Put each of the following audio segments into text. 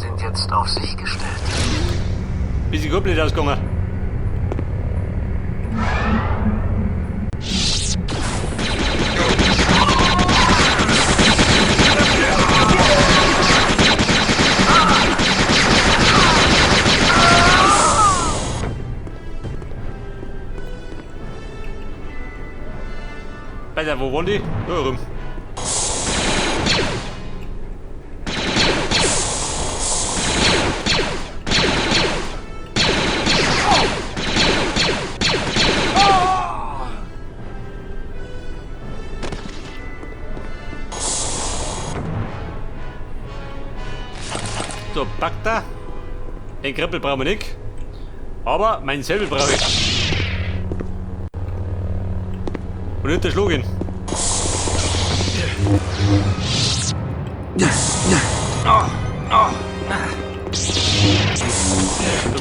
sind jetzt auf sich gestellt. Bisschen komplett ausgegangen. Alter, wo wohnen die? Da rum. So, packt da. Den Krempel brauchen wir nicht. Aber mein Säbel brauche ich. Und hinterschlug ihn. So,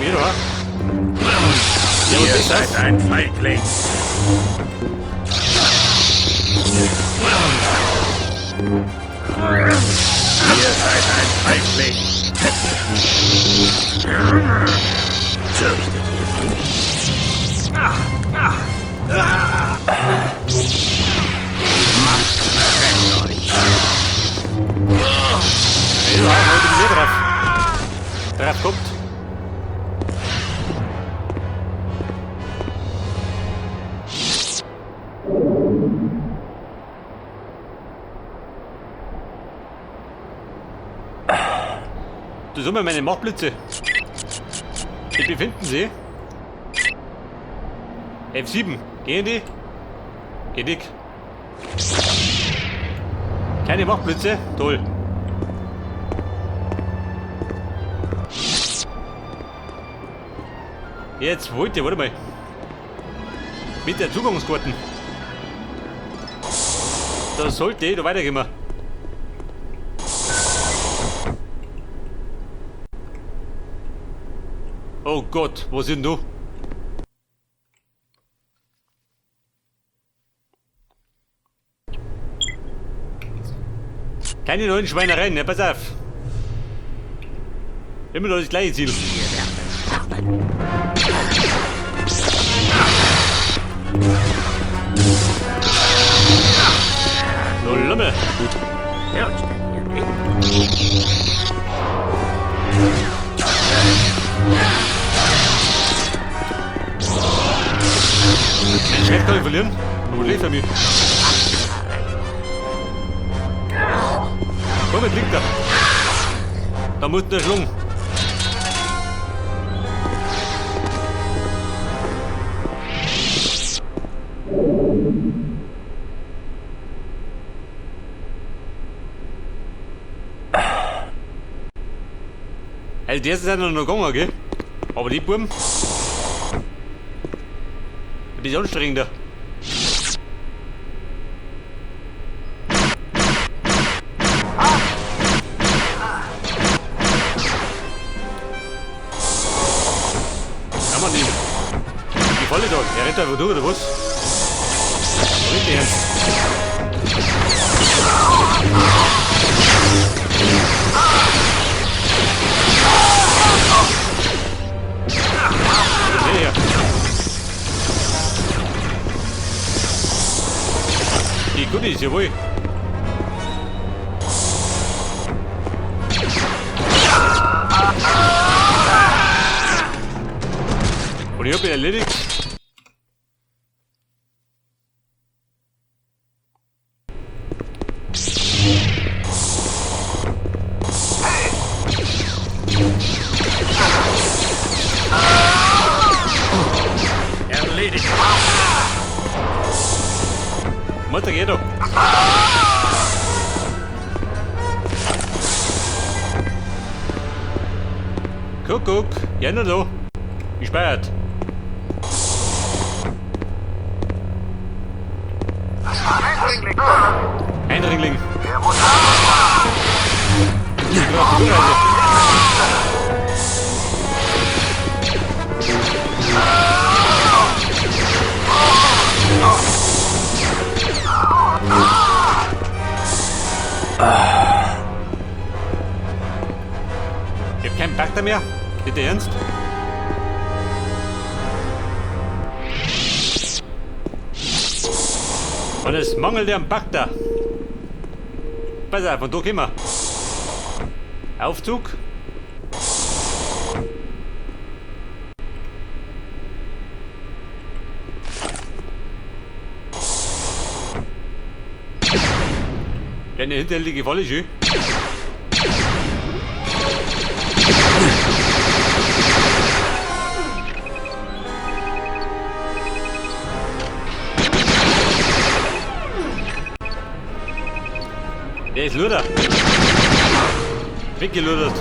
hier, oder? Ja, was Ihr ist das? seid ein Feigling. Ihr seid ein Feigling. Fürchtet ihr mich? Die Macht verrennt euch. Ja, heute bin ich drauf. Drauf kommt. Das sind meine Machtblitze. Die befinden sie. F7. Gehen die? Geht nicht. Keine Machtblitze? Toll. Jetzt wollte ich, warte mal. Mit der Zugangskarten. Da sollte ich da weitergehen. Oh Gott, wo sind du? Keine neuen Schweinereien, ne? Pass auf. Immer noch das gleiche Ziel. So, Lumme. Mein Chef kann ich verlieren. Aber schlecht für mich. Komm, jetzt liegt er. Da muss der Schlung. Also der ist ja noch gegangen, gell? Aber die Buben... Ein bisschen anstrengender. Ja, Mann, die Falle da. Er rennt einfach durch, oder was? Richtig ernst. Her. Die Goodies, jawohl. Und ich hab ihn erledigt. Erledigt. Mutter, geh doch. Kuckuck, ja nur da. Gespeichert. Eindringling. Ich bin auf die Durchreise. Kein Bagter mehr? Nicht ernst? Und es mangelt am Bagter. Pass auf, von da kommen wir. Aufzug. Eine hinterhältige Falle schön. Der ist Luder. Weggeludert.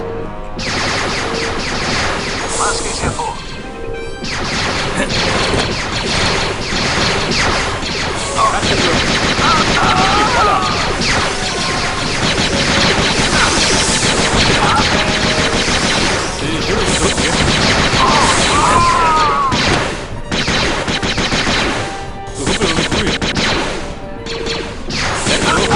Was geht hier vor? Die Schule ist tot, gell? Du Humpel noch nicht früh. Bleib mal hoch.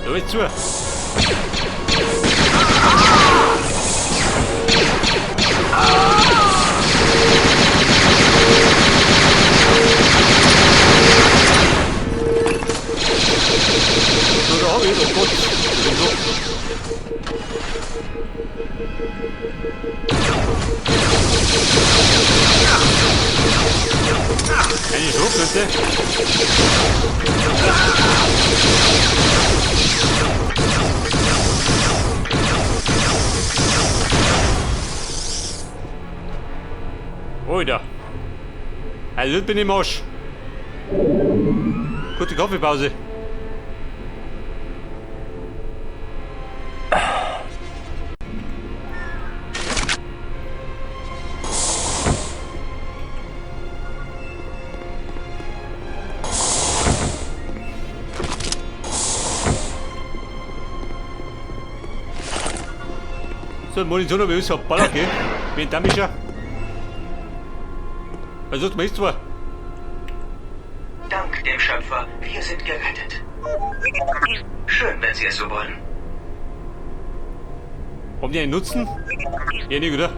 Da ist zu. So, da hab ich, oh Gott. Ich bin so. Eine Schrotflinte. Alter. Also, jetzt bin ich im Arsch. Kurze Kaffeepause. So, Munition habe ich so Baller, gell? Wen da schon? Was sonst machst du? Dank dem Schöpfer, wir sind gerettet. Schön, wenn Sie es so wollen. Haben die einen Nutzen? Ja, nicht, oder?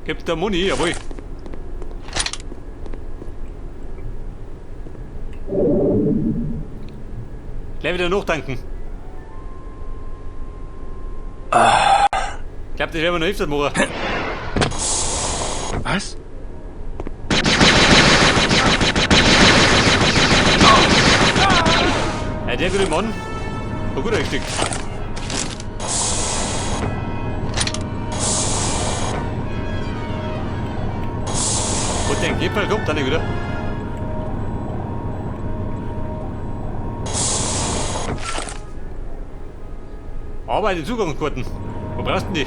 Gibt da Muni, jawohl. Gleich wieder nachtanken. Ich glaube, das werden wir noch öfters machen. Was? Ja, der gute Mann war gut eingesteckt. Und der Gipfel kommt dann nicht wieder. Aber eine Zugangskarten. Wo brauchst du denn die?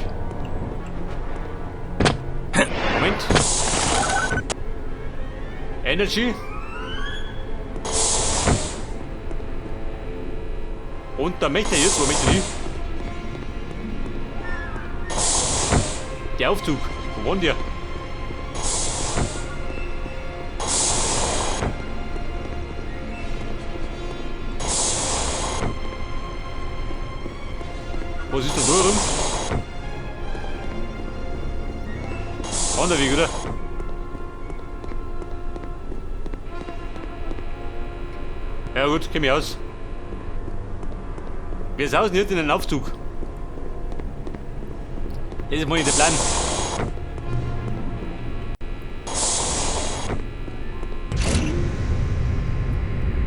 Moment. Energy. Und da möchte er jetzt, wo möchte er hin? Der Aufzug. Wo war denn der? Was ist da drüben? Wanderweg, oder? Ja gut, komm ich aus. Wir sausen jetzt in den Aufzug. Das ist mal nicht der Plan.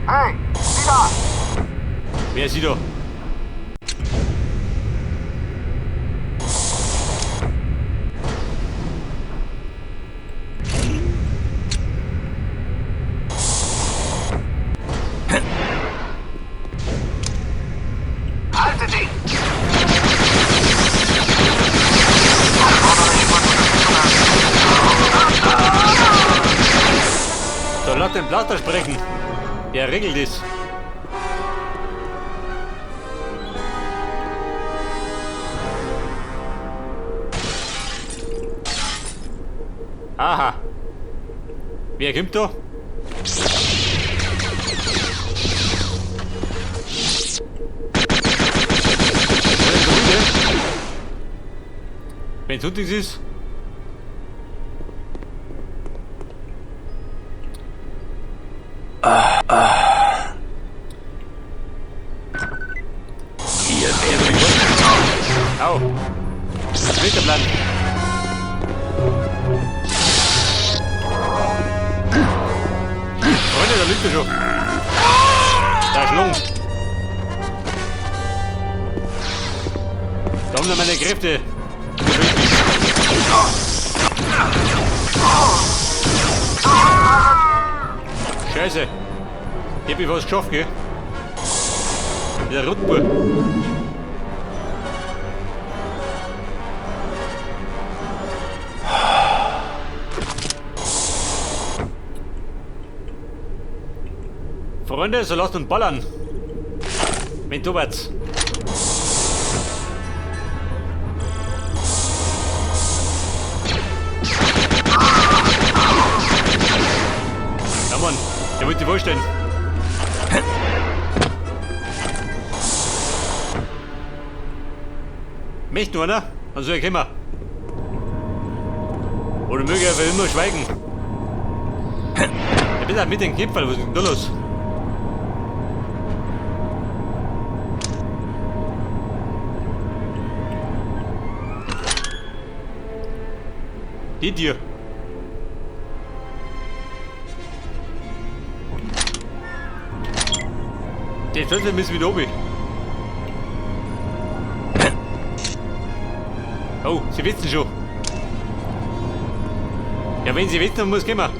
Hey, sieh da! Wer ist sie da? Haltet ihn! Da lass den Blaster sprechen. Der regelt es. Aha. Wer kommt da? Wenn's Huntings ist. Ihr werdet Au. Winterplan. Freunde, da liegt er schon. Da ist Lung. Da haben wir meine Kräfte. Scheiße. Ich hab ich was geschafft, gell? Der Rotbur. Freunde, so lasst uns ballern. Wenn du was. Ja Mann, der wollte vorstellen. Möchte nur einer? Dann soll er kommen. Oder möge er für immer schweigen. Ich bin da mit dem Gipfel, was ist denn da los? Die dir. Die Teufel müssen wieder oben. Oh, sie wissen schon. Ja, wenn sie wissen, dann muss kommen.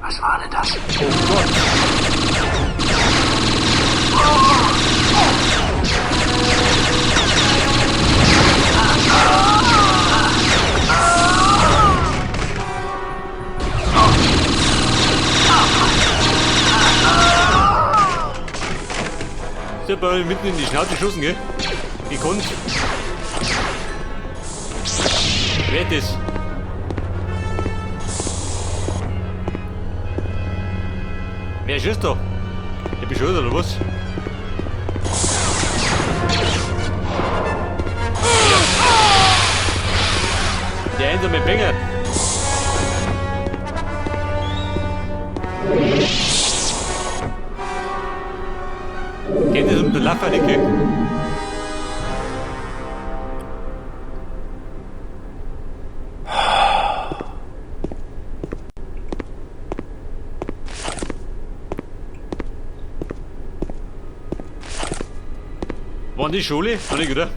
Was war denn das? Oh Gott. Super, mitten in die Schnauze geschossen, gell? Gekonnt. Wer ist das? Wer schießt da? Der Beschuldigte oder was? Der einsame Bengel. Geht es um den Laffernicke? Waren die Schule? Noch nicht, oder?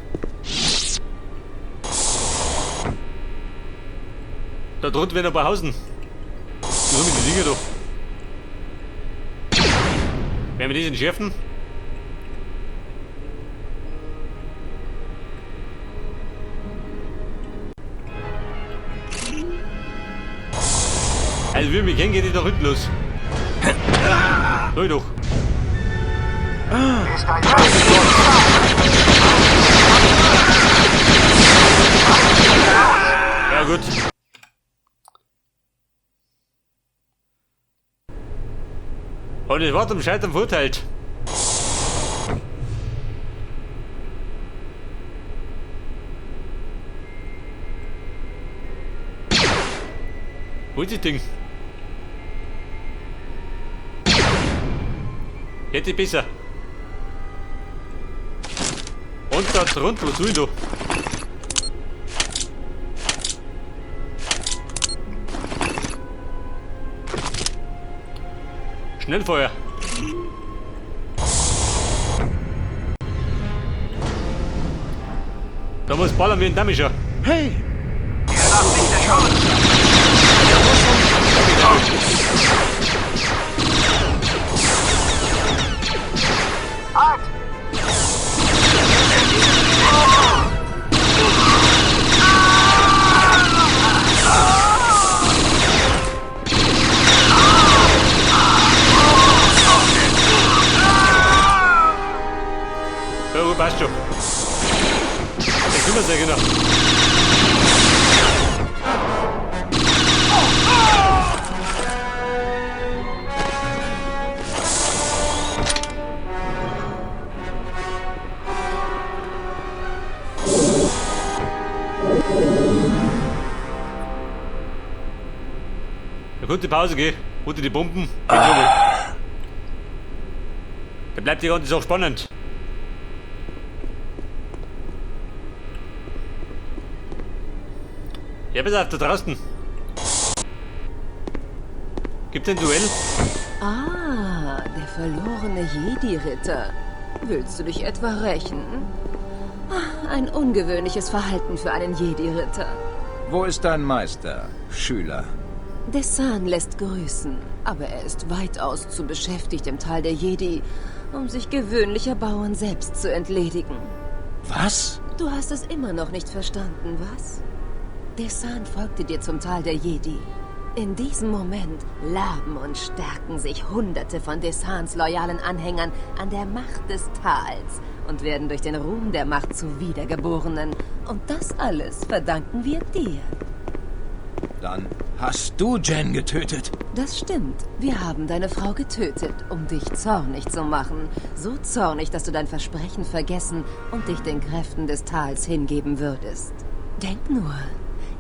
Da drunten werden ein paar Hausen. Wo sind die Dinger da? Werden wir das entschärfen? Also wie wir mich kennen, geht die da hinten los. Sag ich doch. Ja gut. Und das war zum Scheitern verurteilt. Wo ist das Ding? Hätte ich besser. Und da drunter, was tue ich da? Schnellfeuer. Da muss ballern wie ein Damischer. Hey! Ihr darf nicht erschrocken sein. Halt! kümmern sein können. Da könnte die Pause gehen. Unter die Bomben. Geht schon mal. Da bleibt die ganze Sache spannend. Ja, pass auf, da draußen. Gibt's ein Duell? Ah, der verlorene Jedi-Ritter. Willst du dich etwa rächen? Ah, ein ungewöhnliches Verhalten für einen Jedi-Ritter. Wo ist dein Meister, Schüler? Desan lässt grüßen, aber er ist weitaus zu beschäftigt im Tal der Jedi, um sich gewöhnlicher Bauern selbst zu entledigen. Was? Du hast es immer noch nicht verstanden, was? Desan folgte dir zum Tal der Jedi. In diesem Moment laben und stärken sich Hunderte von Desans loyalen Anhängern an der Macht des Tals und werden durch den Ruhm der Macht zu Wiedergeborenen. Und das alles verdanken wir dir. Dann hast du Jen getötet. Das stimmt. Wir haben deine Frau getötet, um dich zornig zu machen. So zornig, dass du dein Versprechen vergessen und dich den Kräften des Tals hingeben würdest. Denk nur,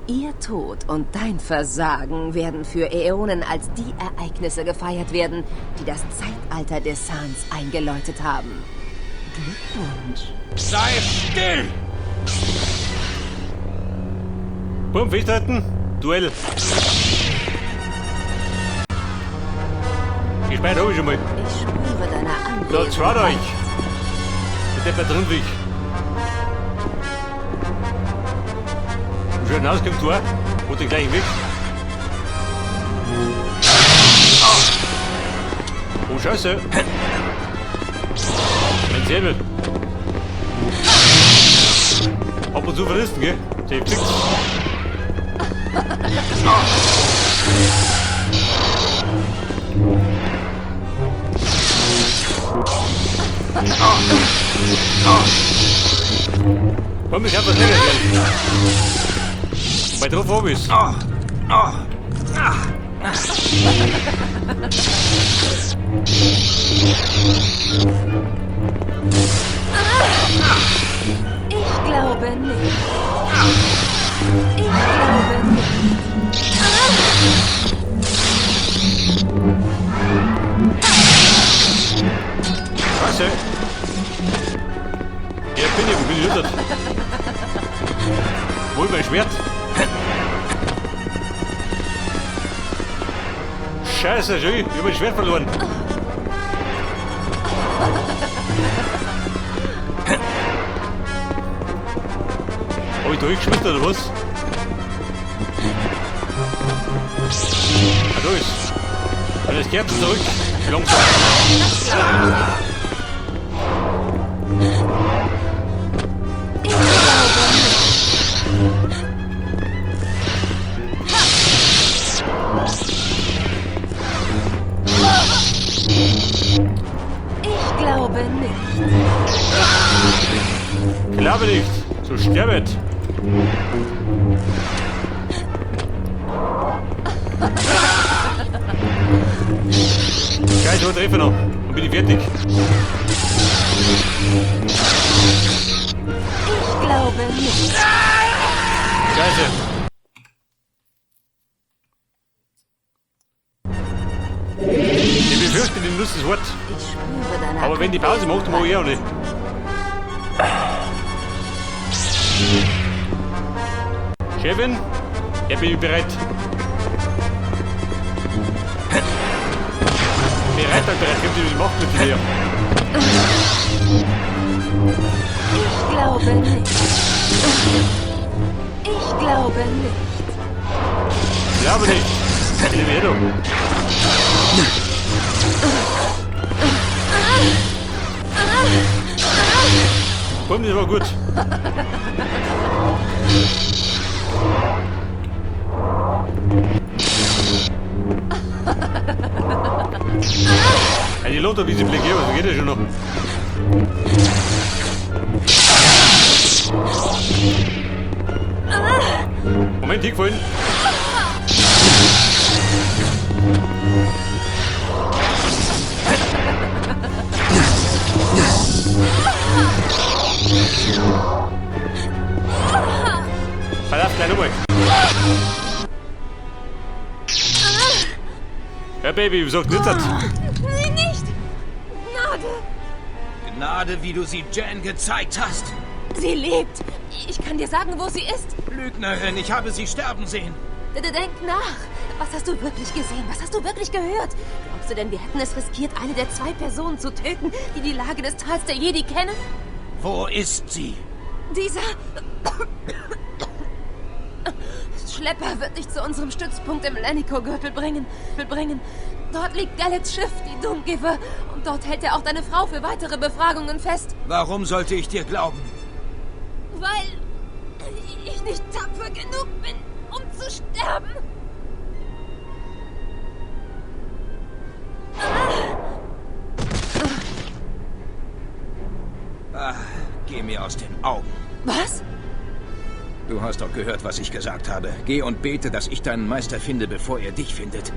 ihr Tod und dein Versagen werden für Äonen als die Ereignisse gefeiert werden, die das Zeitalter des Sans eingeläutet haben. Glückwunsch. Sei still! Bumm, festhalten. Duell. Gespeichert habe ich schon mal. Ich spüre deine Da, Anwesenheit. zwar euch. Mit der drin weg. Schön raus kommt Tor. Und den gleichen Weg. Oh Scheiße. Mein Säbel. Ab und zu verrissen, gell? Der fix. Komm, ich hab was länger gern. Bei drauf oben ist. Ich glaube nicht. Ich glaube nicht. Scheiße. Ja, bin ich, wo bin ich jetzt? Wo ist mein Schwert? Scheiße, schön, ich hab mein Schwert verloren. Hab ich durchgeschmissen oder was? Ah, da ist. Und jetzt kehrt zurück. Langsam. Ich glaube nicht. Glaube nicht. So sterbet. Scheiße, wo treffe ich noch? Dann bin ich fertig. Ich glaube nicht. Scheiße. Ich befürchte, die Nuss ist hart. Ich spüre deine Aber wenn die Pause macht, mag ich auch nicht. Chefin, ich bin bereit. Bereit, halt bereit. Kommt die Macht mit dir. Ich glaube nicht. Ich glaube nicht. Ich glaube nicht. Ich nehme her, du. Komm, das war gut. Ja, die lohnt doch diese Blicke, aber so geht ja schon noch. nicht hingefallen. Pass auf, gleich nochmal. Ja, Baby, wie sagt nicht das? Nee, nicht! Gnade! Gnade, wie du sie Jen gezeigt hast. Sie lebt! Ich kann dir sagen, wo sie ist. Lügnerin, ich habe sie sterben sehen. Denk nach. Was hast du wirklich gesehen? Was hast du wirklich gehört? Glaubst du denn, wir hätten es riskiert, eine der zwei Personen zu töten, die die Lage des Tals der Jedi kennen? Wo ist sie? Dieser Schlepper wird dich zu unserem Stützpunkt im Lenico-Gürtel bringen. Dort liegt Gallets Schiff, die Doomgiver. Und dort hält er auch deine Frau für weitere Befragungen fest. Warum sollte ich dir glauben? Weil ich nicht tapfer genug bin, um zu sterben. Ah, geh mir aus den Augen. Was? Du hast doch gehört, was ich gesagt habe. Geh und bete, dass ich deinen Meister finde, bevor er dich findet.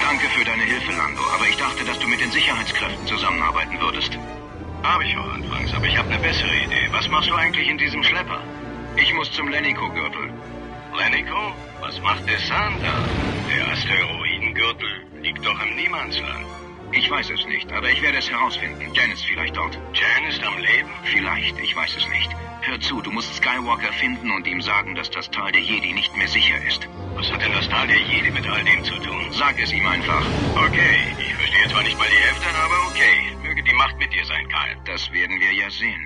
Danke für deine Hilfe, Lando, aber ich dachte, dass du mit den Sicherheitskräften zusammenarbeiten würdest. Habe ich auch anfangs, aber ich habe eine bessere Idee. Was machst du eigentlich in diesem Schlepper? Ich muss zum Lenico-Gürtel. Lenico? Was macht Desann da? Der Asteroidengürtel liegt doch im Niemandsland. Ich weiß es nicht, aber ich werde es herausfinden. Jen ist vielleicht dort. Jen ist am Leben? Vielleicht, ich weiß es nicht. Hör zu, du musst Skywalker finden und ihm sagen, dass das Tal der Jedi nicht mehr sicher ist. Was hat denn das Tal der Jedi mit all dem zu tun? Sag es ihm einfach. Okay, ich verstehe zwar nicht mal die Hälfte, aber okay. Möge die Macht mit dir sein, Kyle. Das werden wir ja sehen.